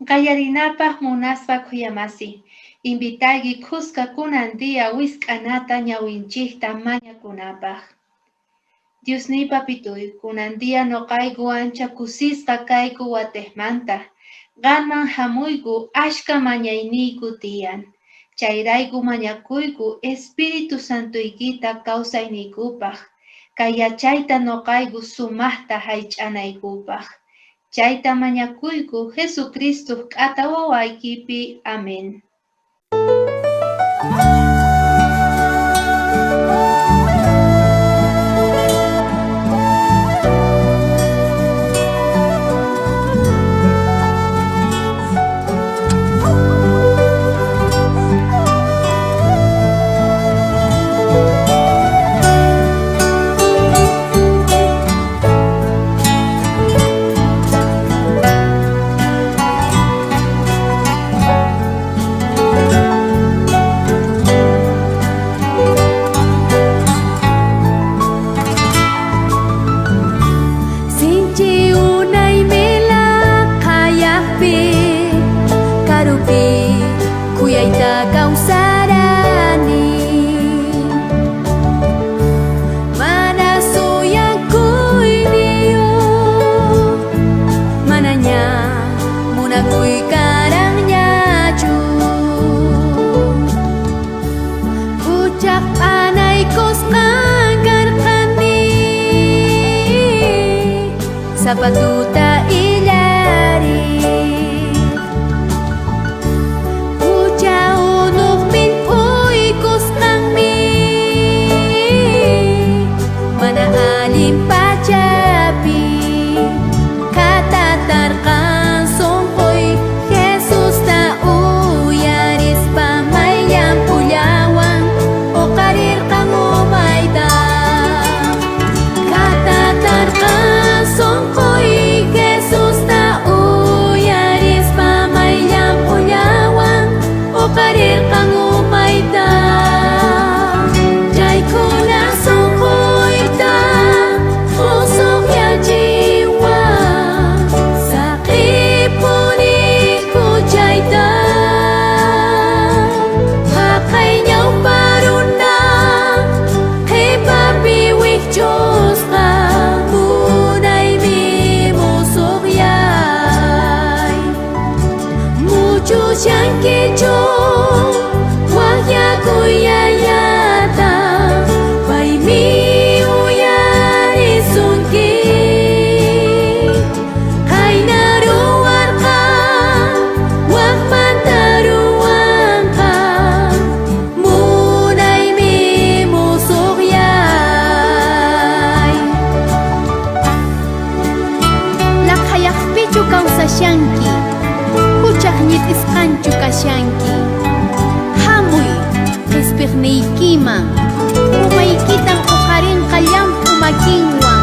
Qallarinapaj munasqa khuyamasi, invitayki khuska kunan día wisk'anata ñawinchikta mañakunapaj. Diosniy papituy, kunan día noqayku ancha kusisqa kayku watejmanta, qanman hamuyku ashka mañayniyku tiyan. Chayrayku mañakuyku Espíritu Santuykita kawsayniykupaj, kay yachayta noqayku sumaqta haych'anaykupaj. Chayta mañakuyku Jesucristo k'ata wawaykipi. Amén. Sinchi unay milaqayaqpi karupi khuyayta kawsarani mana suyakuyniyuq manaña munakuy karanñachu huchaq p'anaykusqan karqani sapa tuta illari hucha unuq millp'uykusqanmi mana allin pachapi khatatarqan sunquy Jesusta uyarispa may llamp'ullawan uqarirqan umayta khatatarqan sunquy Jesusta uyarispa may llamp'ullawan uqarirqan umayta chaykuna sunquyta musuqyachiwan saqipuni huchayta haqay ñawpa runa qhipapi wikch'usqa munaymi musuqyay muchushankichu waqyakuy yayata paymi uyarisunki qayna ruwarqa waqmanta ruwanqa munaymi musuqyay Laqhayaqpichu kawsashanki, huchaq ñit'isqanchu kashanki. Hamuy qhispiqniykiman, umaykitan uqarinqa llamp'u makinwan,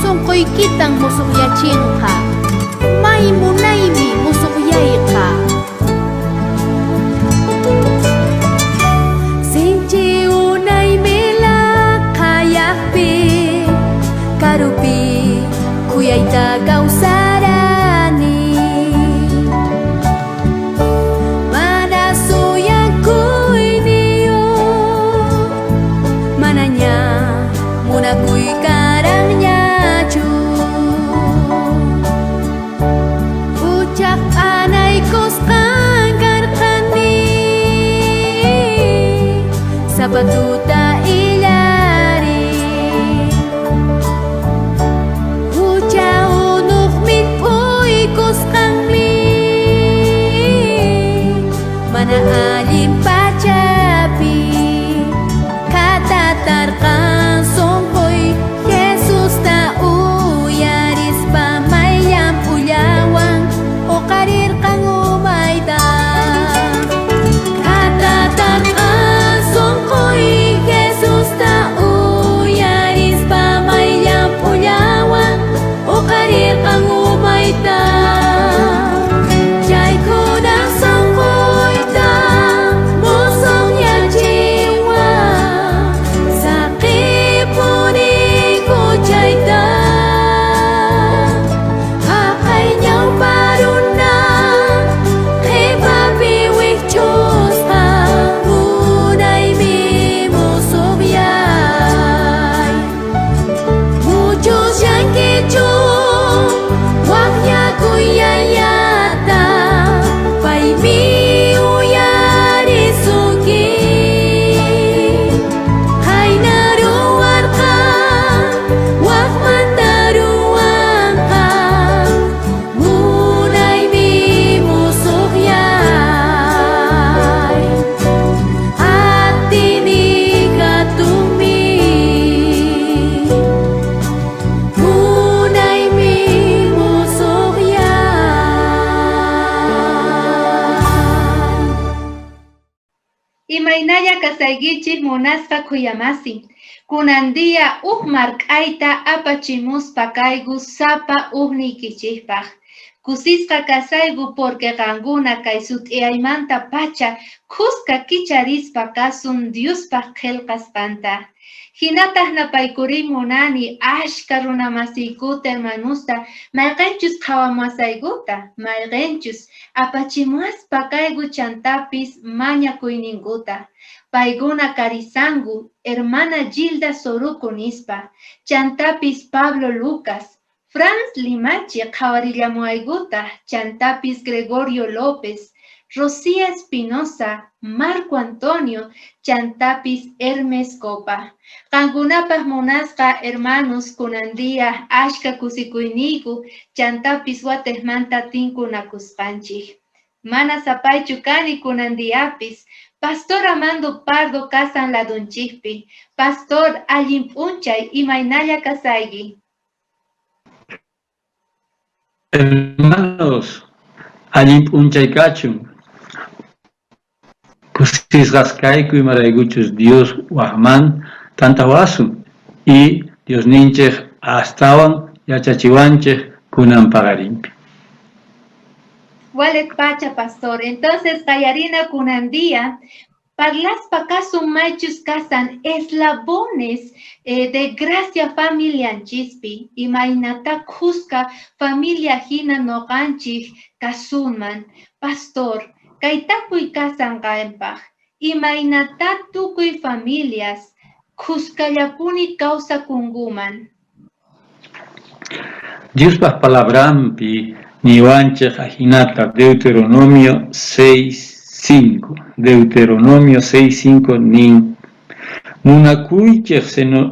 sunquykitan musuqyachinqa. May munaymi musuqyayqa. Sinchi unay milaqayaqpi karupi khuyayta kawsarani mana suyakuyniyuq manaña munakuy karanñachu huchaq p'anaykusqan karqani sapa tuta illari hucha unuq millp'uykusqanmi mana allin pachapi khatatarqan sunquy Jesusta uyarispa may llamp'ullawan uqarirqan umayta khatatarqan sunquy. Imaynalla kasaykichik munasqa khuyamasi. Kunan día uj mark'ayta apachimuspa kayku sapa ujniykichikpaq. Kusisqa kasayku porque qankuna kay sut'iyaymanta pacha khuska kicharispa kasun Diospaq qhelqasqanta. Hinataq napaykuriy munani ashka runamasiykuta hermanusta mayqenchus qhawamuwasaykuta, mayqenchus apachimuwaspa kayku chantapis mañakuyninkuta. Paykuna karisanku hermana Gilda Soruco nispa, chantapis Pablo Lucas, Franz Limachi qhawarillamuwaykuta, chantapis Gregorio López, Rocía Espinosa, Marco Antonio, chantapis Hermes Copa. Qankunapaj munasqa hermanos kunan día ashka kusikuyniyku, chantapis watejmanta tinkunakusqanchik. Mana sapaychu kani kunan diapis, Pastor Amando Pardo kasan ladunchikpi. Pastor, allin p'unchay, imaynalla kasayki? Hermanos, allin p'unchay kachun. Kusisqas kayku imaraykuchus Dios wajman tantawasun y Diosninchej astawan yachachiwanchej kunan paqarinpi. Walet pacha, pastor. Entonces, qallarina kunan día Parlaspa kasun maychus kasan eslabones de gracia familianchispi, imaynatá khuska familia hina noqanchis kasunman. Pastor, kay tapuy kasan qanpaq, imaynatá tukuy familias khuskallapuni kawsakunkuman? Diospa palabranpi niwanchej ajinata Deuteronomio 6.5. Deuteronomio 6.5 nin: Munakuychej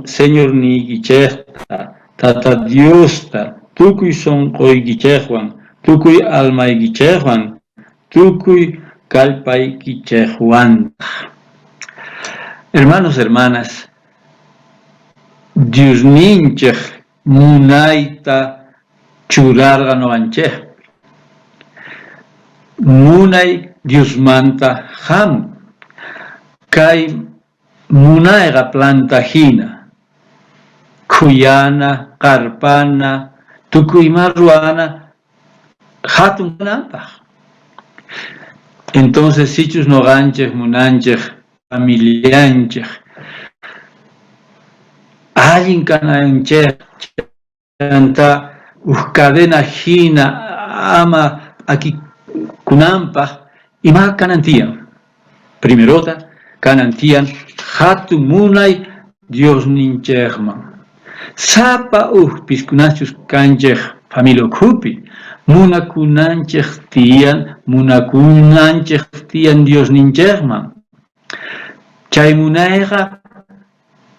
Señorniykichejta, Tata Diosta, tukuy sonqoykichejwan, tukuy almaykichejwan, tukuy kallpaykichejwantaj. Hermanos, hermanas, Diosninchej munayta churarqa noqanchejpi. Munay Diosmanta jamun. Kay munayqa planta jina, khuyana, qarpana, tukuy ima ruwana jatun kananpaj. Entonces sichus noqanchej munanchej familianchej allin kananchej chantá uj cadena jina ama p'akikunanpaj, ima kanan tiyan? Primerota kanan tiyan jatun munay Diosninchejman. Sapa uj piskunachus kanchej familia ukhupi, munakunanchej tiyan, munakunanchej tiyan Diosninchejman. Chay munayqa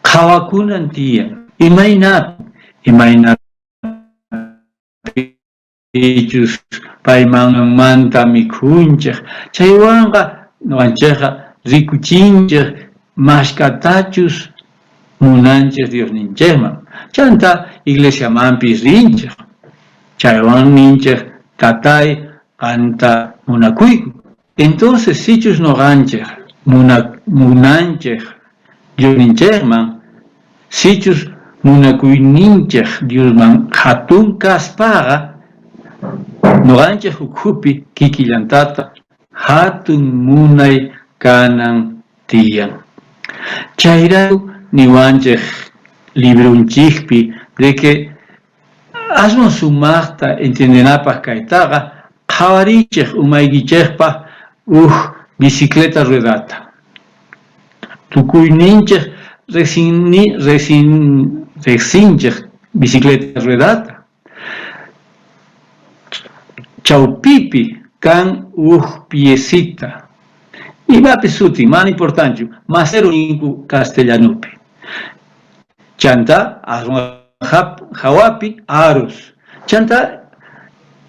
qhawakunan tiyan. Imaynapi? Imaynatapichus paymanmanta mikhunchej, chaywanqa noqanchejqa rikuchinchej mashkatachus munanchej Diosninchejman. Chantá iglesiamanpis rinchej, chaywan ninchej, Tatay, qanta munakuyku. Entonces sichus noqanchej munanchej Diosninchejman, sichus munakuyninchej Diosman jatun kaspaqa, noqanchej ukhupi kikillantataj jatun munay kanan tiyan. Chayrayku niwanchej libronchejpi de que Aswan sumajta entiendenapaj kaytaqa qhawariychej umaykichejpaj uj bicicleta ruedata. Tukuyninchej rejsinchej bicicleta ruedata. Chawpipi kan uj piecita. Imapis sutin, mana importanchu, macero ninku castellanopi. Chantá aswan jawapi aros. Chantá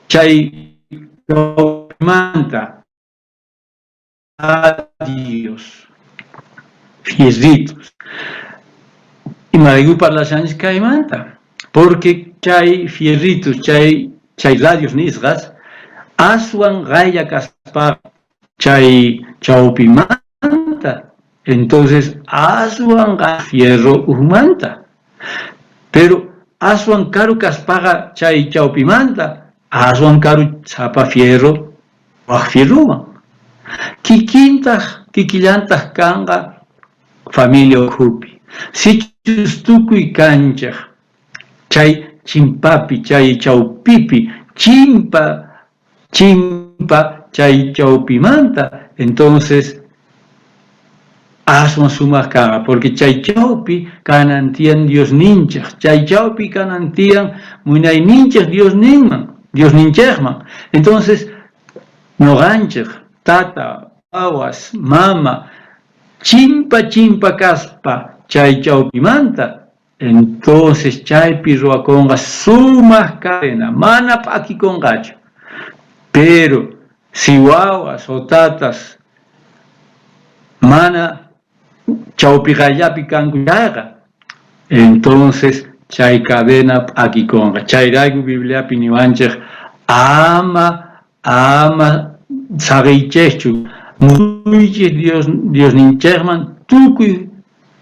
chay chawpimanta radios, fierritos. Imarayku parlashanchis kaymanta? Porque chay fierritos, chay chay radios nisqas aswan qaylla kaspaqa chay chawpimanta. Entonces aswanqa fierro ujmanta. Pero aswan karu kaspaqa chay chawpimanta aswan karu sapa fierro waj fierrowan. Kikintaj kikillantaj kanqa familia ukhupi. Sichus tukuy kanchej chay chimpapi, chay chawpipi, chimpa chimpa chay chawpimanta, entonces aswan sumaj kanqa, porque chay chawpi kanan tiyan Diosninchej, chay chawpi kanan tiyan munayninchej Diosninman, Diosninchejman. Entonces noqanchej, tata, wawas, mama, chimpa chimpa kaspa chay chawpimanta, entonces chaypi ruwakonqa sumaj cadena, mana p'akikonqachu. Pero si wawas o tatas mana chawpi qayllapi kanku chayqa, entonces chay cadena p'akikonqa. Chayrayku Bibliapi niwanchej ama ama saqiychejchu, muychej Dios Diosninchejman tukuy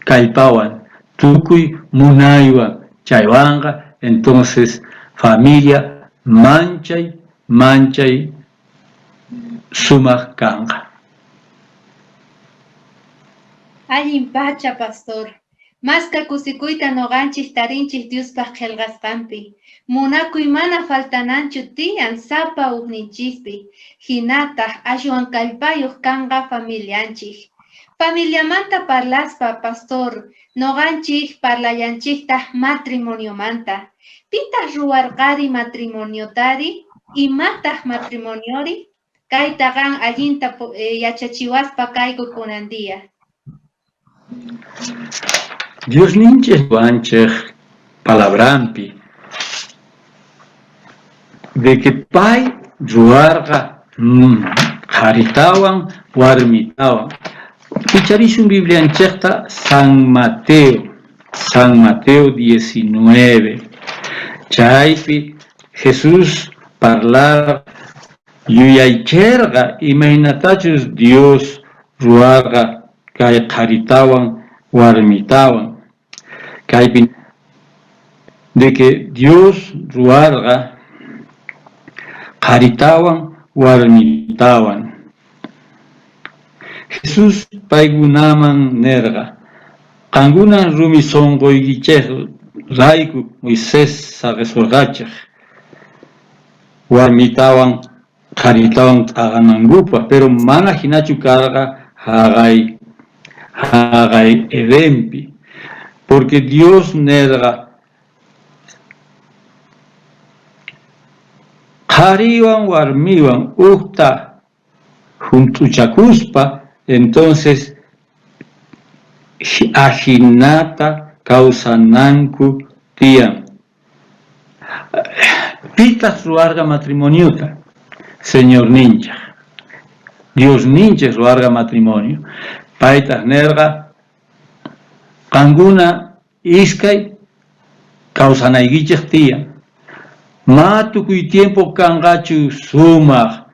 kallpawan, tukuy munaywan, chaywanqa entonces familia manchay manchay sumaj kanqa. Allin pacha, pastor. Maska kusikuyta noqanchej tarinchej Diospaj qhelqasqanpi. Munakuy mana faltananchu tiyan sapa ujninchispi. Jinataj ashwan kallpayoj kanqa familianchej. Familiamanta parlaspa, pastor, noqanchej parlallanchejtaj matrimoniomanta. Pitaj ruwarqari matrimoniotari? Imataj matrimoniori? Kayta qan allinta yachachiwaspa kayku kunan día. Diosninchej wanchej palabranpi de que pay ruwarqa qharitawan warmitawan. Kicharisun Biblianchejta San Mateo, San Mateo 19. Chaypi Jesús parlarqa yuyaycherqa imaynatachus Dios ruwarqa kay qharitawan warmitawan. Kaypi de que Dios ruwarqa qharitawan warmitawan. Jesús paykunaman nerqa, qankuna rumi sonqoykichej rayku Moisés saqesorqachej warmitawan qharitawan t'aqanankupaj, pero mana jinachu karqa jaqay jaqay Edenpi, porque Dios nerqa qhariwan warmiwan ujta junt'uchakuspa, entonces ajinata kawsananku tiyan. Pitaj ruwarqa matrimoniota? Señorninchej. Diosninchej ruwarqa matrimonio. Paytaj nerqa, qankuna iskay kawsanaykichej tiyan. Ma tukuy tiempo kanqachu sumaj,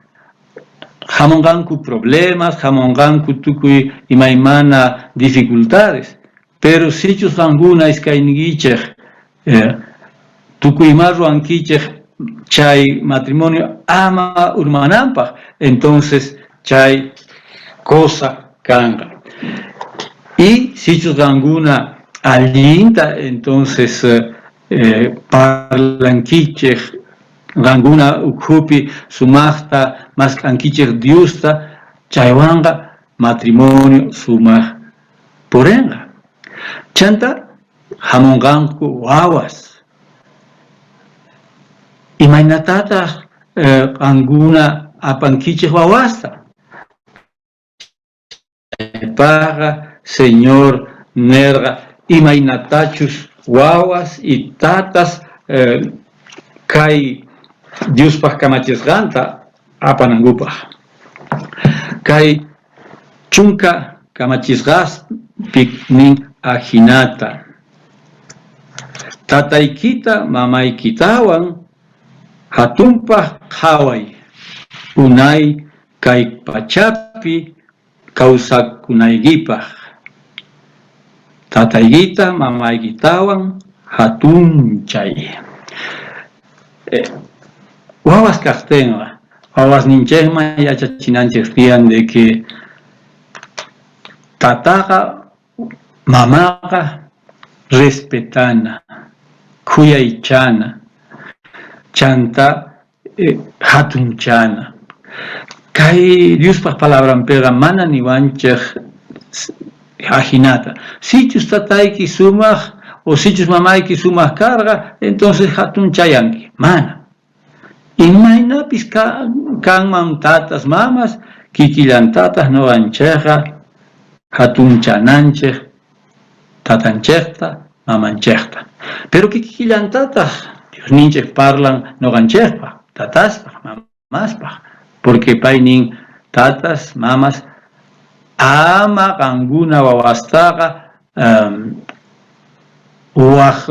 hamonqanku problemas, hamonqanku tukuy imaymana dificultades, pero sichus qankuna iskayniykichej tukuy ima ruwankichej chay matrimonio ama urmananpaj, entonces chay cosa kanqa. Y sichus qankuna allinta entonces parlankichej, qankuna ukhupi sumajta mask'ankichej Diosta, chaywanqa matrimonio sumaj purenqa. Chanta hamonqanku wawas. Imaynatataj qankuna apankichej wawasta? Chaypajqa Señor nerqa imaynatachus wawas y tatas kay Diospaj kamachisqanta apanankupaj. Kay chunka kamachisqaspi nin ajinata: Tataykita mamaykitawan jatunpaj qhaway, unay kay pachapi kawsakunaykipaj. Tataykita mamaykitawan jatunchay. Wawas kajtenqa, wawasninchejman yachachinanchej tiyan de que tataqa mamaqa respetana, khuyaychana, chantá jatunchana. Kay Diospaj palabranpeqa mana niwanchej ajinata. Sichus tatayki sumaj o sichus mamayki sumaj karqa, entonces jatunchayanki. Mana. Imaynapis kanman tatas mamas, kikillantataj noqanchejqa jatunchananchej tatanchejta, mamanchejta. Pero kikillantataj Diosninchej parlan noqanchejpaj, tataspaj, mamaspaj, porque pay nin, tatas, mamas, ama qankuna wawastaqa waj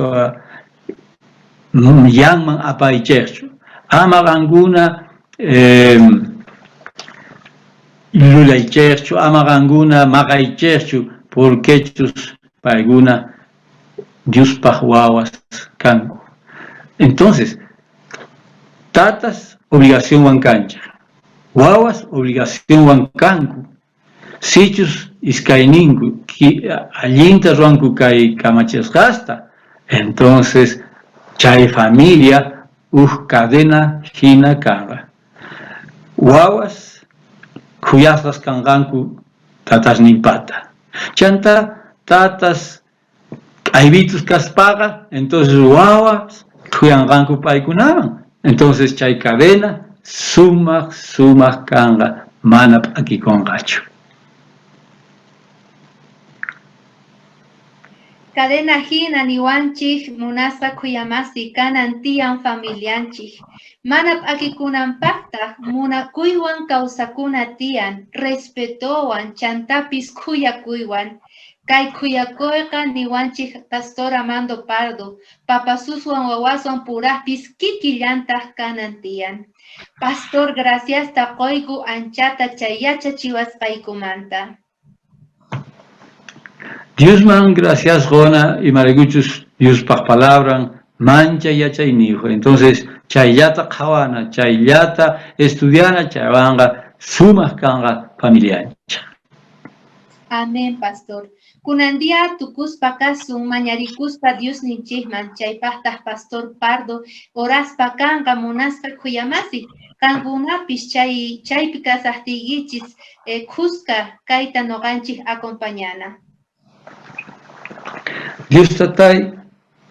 yanman apaychejchu, ama qankuna llullaychejchu, ama qankuna maqaychejchu, porquechus paykuna Diospaj wawas kanku. Entonces, tatas obligacionwan kanchej, wawas obligacionwan kanku. Sichus iskayninku allinta ruwanku kay kamachisqasta, entonces chay familia uj cadena jina kanqa. Wawas khuyasqas kanqanku tatasninpata. Chantá tatas k'aybitus kaspaqa, entonces wawas khuyanqanku paykunaman. Entonces chay cadena sumaj sumaj kanqa, mana p'akikonqachu. Cadena jina niwanchej munasqa khuyamasi kanan tiyan familianchej. Mana p'akikunanpajtaj munakuywan kawsakuna tiyan, respetowan chantapis khuyakuywan. Kay khuyakoyqa niwanchej Pastor Amando Pardo, papasuswan wawaswan purajpis kikillantaj kanan tiyan. Pastor, graciasta qoyku anchata chay yachachiwasqaykumanta. Diosman gracias qona imaraykuchus Diospaj palabran mancha yachayniyoj. Entonces chayllata qhawana, chayllata estudiana, chaywanqa sumaj kanqa familianchej. Amén, pastor. Kunan día tukuspa kasun mañarikuspa Diosninchejman, chaypajtaj Pastor Pardo oraspa kanqa munasqa khuyamasi. Qankunapis chay chaypi kasajtiykichis khuska kayta noqanchej acompañana. Dios Tatay,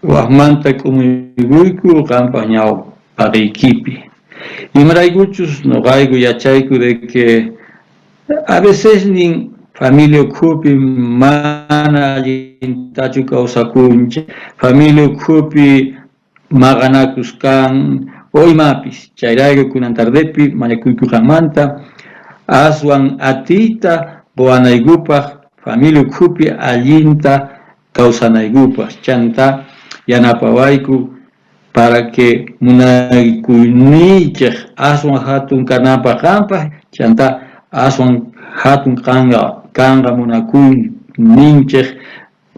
wajmanta k'umuykuyku qanpaj ñawpaqeykipi. Imaraykuchus noqayku yachayku de que a vecesnin familia ukhupi mana allintachu kawsakunchej, familia ukhupi maqanakus kan o imapis. Chayrayku kunan tardepi mañakuyku qanmanta aswan atiyta quwanaykupaj familia ukhupi allinta kawsanaykupaj, chantá yanapawayku para que munakuyniychej aswan jatun kananpaj qanpaj, chantá aswan jatun kanqa munakuyninchej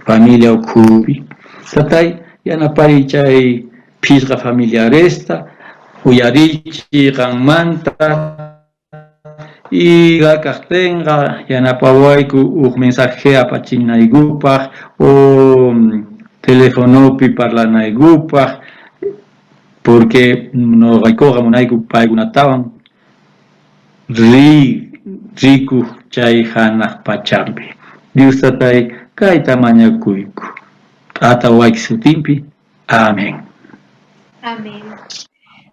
familia ukhupi. Tatay, yanapariy chay phisqa familiaresta, uyarichiy qanmanta, y kajtenqa yanapawayku uj mensaje apachinaykupaj o telefonopi parlanaykupaj, porque noqaykoqa munayku paykunatawan rikuj chay janaj pachampi. Dios Tatay, kayta mañakuyku. T'ata wawayki sutinpi. Amén. Amén.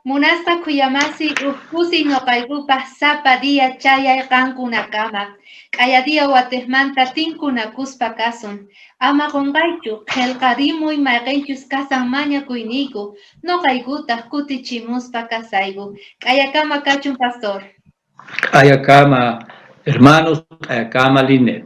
Munasqa khuyamasi uj kusiy noqaykupaj sapa día chayay qankunakama. K'aya día watejmanta tinkunakuspa kasun. Ama qonqaychu, qhelqarimuy mayqenchus kasan mañakuyniyku, noqaykutaj kutichimuspa kasayku. K'ayakama kachun, pastor. K'ayakama, hermanos, k'ayakama, Linet.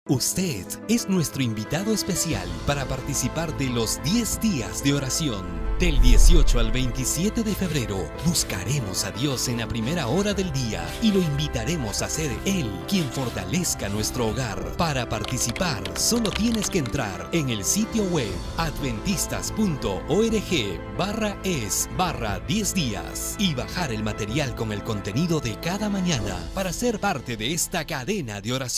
Usted. es nuestro invitado especial para participar de los 10 días de oración. Del 18 al 27 de febrero buscaremos a Dios en la primera hora del día y lo invitaremos a ser Él quien fortalezca nuestro hogar. Para participar, solo tienes que entrar en el sitio web adventistas.org barra es barra 10 días y bajar el material con el contenido de cada mañana para ser parte de esta cadena de oración.